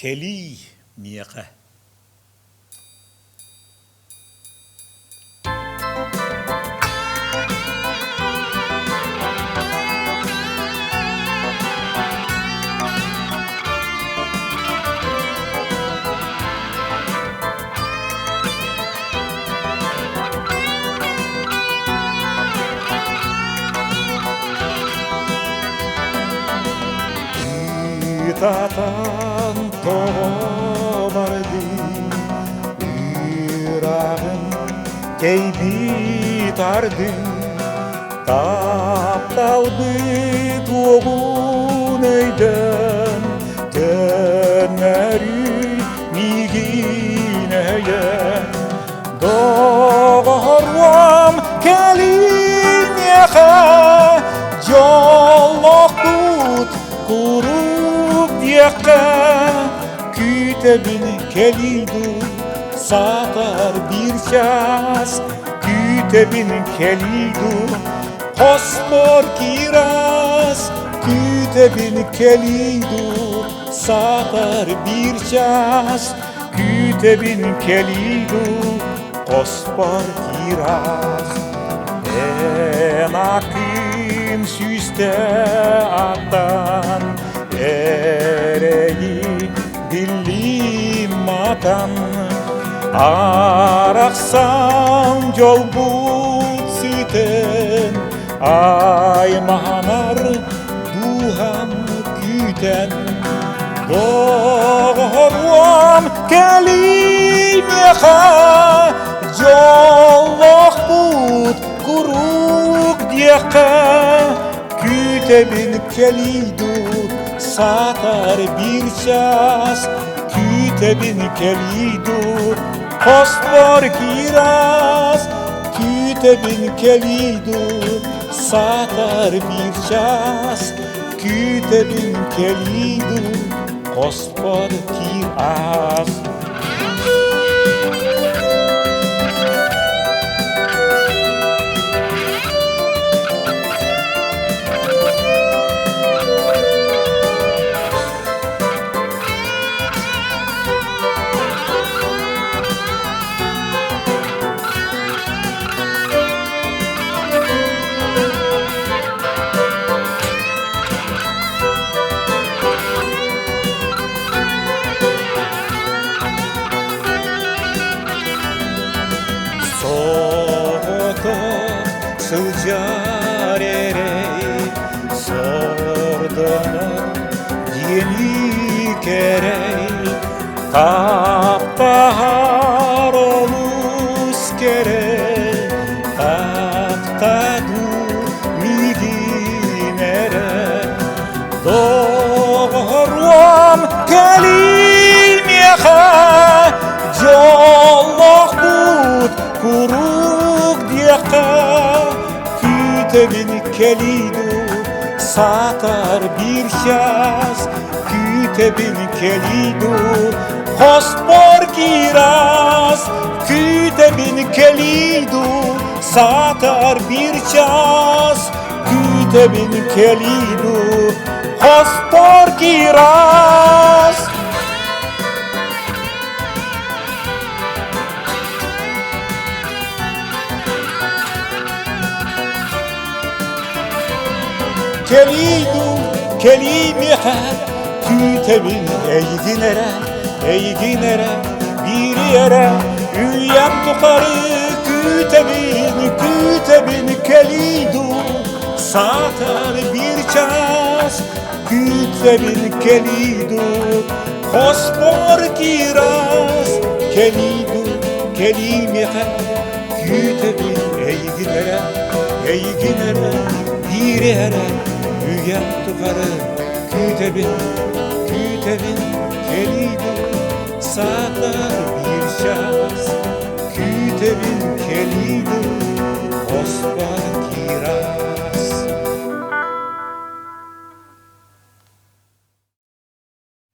Кэлиий миэхэ. Ытатан тоҕо бардын ыраҕын тэйбит ардын тапталбыт уоҕун өйдөөн төннөрүй миигин өйөөн Доҕоруом кэлиниэхэ дьоллоохпут куруук диэххэ күүтэбин кэлиий дуу саатар биир чаас күүтэбин кэлиий дуу хоспор киирас күүтэбин кэлиий дуу саатар биир чаас Күүтэбин кэлиий дуу, хоспор киирас. Эн акыым сүүстэ аттан, эрэйи биллим матан. Арахсан дьолбут сүтэн, айманар дууһам күүтэн Доҕоруом кэлиий миэхэ дьоллоохпут куруук диэххэ күүтэбин кэлиий дуу саатар биир чаас күүтэбин кэлиий дуу хоспор киирас күүтэбин кэлиий дуу саатар биир чаас Күүтэбин кэлиий дуу, хоспор киир аас. Соҕотох сылдьар эрэй сордонор диэни кэрэй таптаһар олус кэрэ Таптадуу миигин эрэ Доҕоруом кэлиий миэхэ Дьоллоохпут куруук диэххэ Күүтэбин кэлиий дуу саатар биир чаас Күүтэбин кэлиий дуу хоспор киирас Күүтэбин кэлиий дуу саатар биир чаас Күүтэбин кэлиий дуу хоспор киирас Кэлиий дуу, кэлиий миэхэ, күүтэбин эйигин эрэ, эйигин эрэ, биири эрэ, үйэм тухары күүтэбин, күүтэбин кэлиий дуу, саатар биир чаас, күүтэбин кэлиий дуу, хоспор киирас, кэлиий дуу, кэлиий миэхэ, Күүтэбин эйигин эрэ, эйигин эрэ, биири эрэ, үйэм тухары күүтэбин, күүтэбин, кэлиий дуу, саатар.